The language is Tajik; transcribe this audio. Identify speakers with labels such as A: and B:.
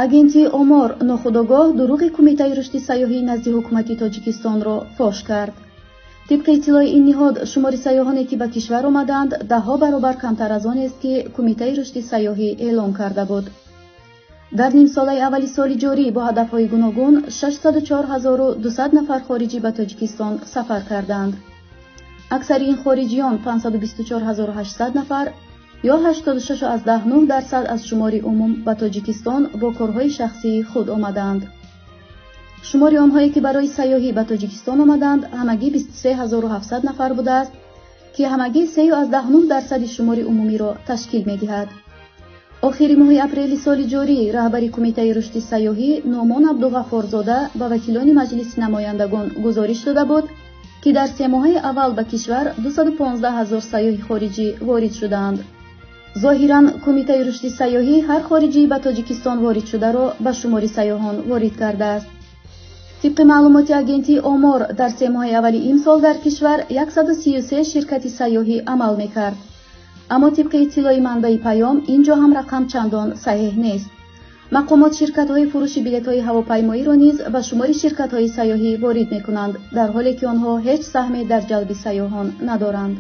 A: Агентии Омор нохудогоҳ дурӯғи Кумитаи рушди сайёҳии назди ҳукумати Тоҷикистонро фош кард. Тибқи иттилои ин ниҳод, шумори сайёҳоне, ки ба кишвар омадаанд, даҳҳо баробар камтар аз онест, ки Кумитаи рушди сайёҳӣ эълон карда буд. Дар нимсолаи аввали соли ҷорӣ бо ҳадафҳои гуногун 604 200 нафар хориҷӣ ба Тоҷикистон сафар карданд. Аксари ин хориҷиён, 524 800 нафар ё 86,9% аз шумори умум, ба Тоҷикистон бо корҳои шахсии худ омадаанд. Шумори онҳое, ки барои сайёҳӣ ба Тоҷикистон омаданд, ҳамагӣ 23 700 нафар будааст, ки ҳамагӣ 3,9% шумори умумиро ташкил медиҳад. Охири моҳи апрели соли ҷорӣ раҳбари Кумитаи рушди сайёҳӣ Нуъмон Абдуғаффорзода ба вакилони Маҷлиси намояндагон гузориш дода буд, ки дар 3 моҳаи аввал ба кишвар 215 ҳазор сайёҳи хориҷӣ ворид шудаанд. Зоҳиран, Кумитаи рушди сайёҳӣ ҳар хориҷӣ ба Тоҷикистон ворид шударо ба шумори сайёҳон ворид кардааст. Тибқи маълумоти агентии Омор, дар 3 моҳаи аввали имсол дар кишвар 133 ширкати сайёҳӣ амал мекард. Аммо тибқи иттилои манбаи Паём, ин ҷо ҳам рақам чандон саҳеҳ нест. Мақомот ширкатҳои фурӯши билетҳои ҳавопаймоиро низ ба шумори ширкатҳои сайёҳӣ ворид мекунанд, дар ҳоле ки онҳо ҳеҷ саҳме дар ҷалби сайёҳон надоранд.